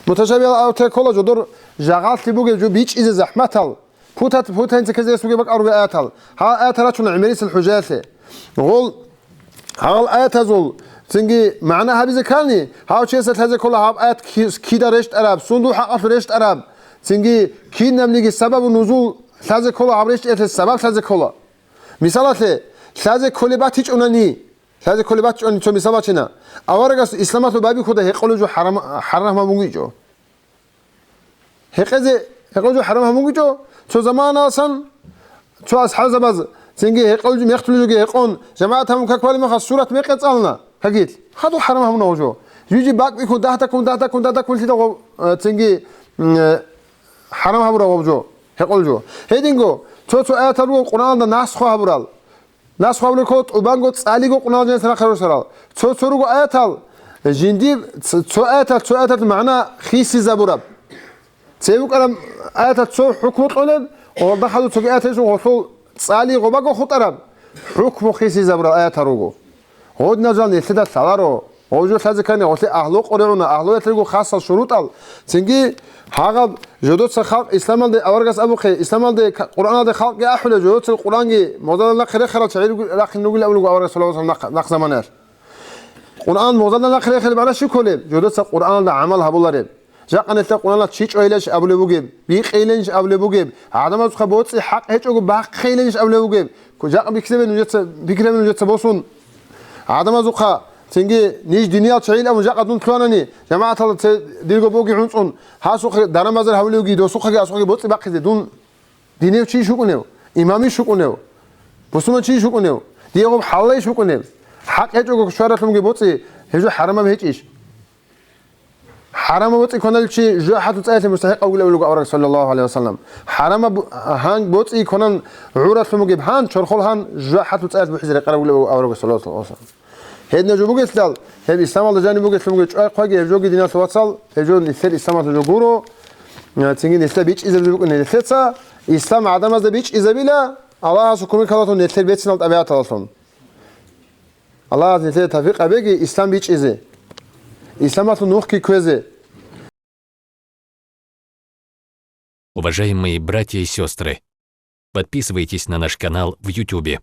Муташабигьиял аятал ккола жодор жагъаллъи бугеб жо бичӀчӀизе захӀматал, путат-, путаница ккезе рес бугеб бакӀал ругел аятал. Гьал аятал рачуна гӀемерисел хӀужаялъе. Гъол Гьал аятазул цинги магӀна гьабизе ккани, гьав чиясда лъазе ккола гьаб аят ки-, кида рещтӀараб, сундул хӀакъалъулъ рещтӀараб, цинги кинабниги сабабу нузул лъазе ккола гьаб рещтӀиялъе сабаб лъазе ккола. Мисалалъе, лъазе кколеб батичӀунани, лъазе кколеб батичӀунани цо мисал бачина. Аварагас исламалъул байбихьуда гьекъолеб жо хӀарам, хӀарам гьабун бугичӀо. Гьекъезе, гьекъолеб жо хӀарам гьабун бугичӀо, цо заманалъан цо асхӀабзабаз цинги гьекъолеб жо, мехтулеб жоги гьекъон, жамагӀат гьабун как балеб мехалъ сурат мекъи цӀалуна, какил. Хадуб хӀарам гьабуна гъоб жо. Жиги бакӀ бихьун, дагь-дагьккун, дагь-дагьккун, дагь-дагьккун лъида гъоб, э, цинги, м, э, хӀарам гьабура гъоб жо, гьекъолеб жо. Гьединго, Цо-цо аятал руго Къуръаналда насху гьабурал. Насху гьабулел ккола тӀубанго цӀалиго Къуръаналда жаниса нахъе росарал. Цо-цо руго аятал жиндир, ц-, цо аятал, цо аятал магӀна хисизабураб. Цебе букӀараб аятал цо хӀукму кьолеб, гъолда хадуб цоги аяталъун гъолъул цӀали гъобаго хутӀараб хӀукму хисизабурал аятал руго. Гъодинал жал нилъеда лъаларо. Гъов жо лъазе ккани, гъолъе агьлу къоригӀуна, агьлуялъего хасал шурутӀал. Цинги гьагъаб жодоца халкъ исламалде аварагас абухъе, исламалде ка-, Къуръаналде халкъги ахӀулеб, жодоца Къуръанги мозалда нахъе рехарал чагӀи руги-, рахъин ругилан абулеб аварагас, саллаллагьу гӀалайгьи ва саллам, нахъ-, нахъ заманаялъ. Къуръан мозалда нахъе рехараб магӀна щиб кколеб? Жодоца Къуръаналда гӀамал гьабулареб. Жакъа нилъер Къуръаналъ чи чӀвайиланищ абулеб бугеб, бикъейиланищ абулеб бугеб, гӀадамазухъа боцӀи хӀакъ гьечӀого бахъейиланищ абулеб бугеб. Ку-, жакъа бикьизабе нужеца, пикризабе нужеца босун. ГӀадамазухъа, цинги ниж диниял чагӀил абун жакъа дун лъугьанани, жамагӀаталда це дирго боги гӀунцӀун, гьасухъе даран-базар гьавулевги, досухъаги асухъаги боцӀи бахъизе, дун динев чийищ вукӀунев? Имамищ вукӀунев? Бусурман чийищ вукӀунев? Дие гъоб хӀалалайищ вукӀунев? ХӀакъ гьечӀого щваралъунги боцӀи, гьеб жо хӀарамаб гьечӀищ? ХӀарамаб боцӀи кваналев чи жужахӀалъул цӀаялъе мустахӀикъав вугилан абулеб авараг, саллаллагьу гӀалайгьи ва саллам. ХӀарамаб бу-, гьан боцӀи кванан гӀуралъун бугеб гьан, чорхол гьан жужахӀалъул цӀаялъ бухӀизе рекъарав вугилан абулеб авараг, саллаллагьу гӀалайгьи ва саллам. Гьединаб жо бугелъидал, гьеб исламалда жаниб бугелъун бугеб чӀвай-хъвайги гьеб жоги, диналъул вацал, гьеб жо нилъер исламалъул жо гуро, цинги нилъеда бичӀчӀизабизе букӀине нилъеца, ислам гӀадамазда бичӀчӀизабила Аллагьасул кумек ккалалъун нилъер бецинал тӀабигӀаталъун. Аллагьас нилъеда тавфикъ гьабеги ислам бичӀчӀизе, исламалъул нухги кквезе. Уважаемые братья и сестры, подписывайтесь на наш канал в Ютубе.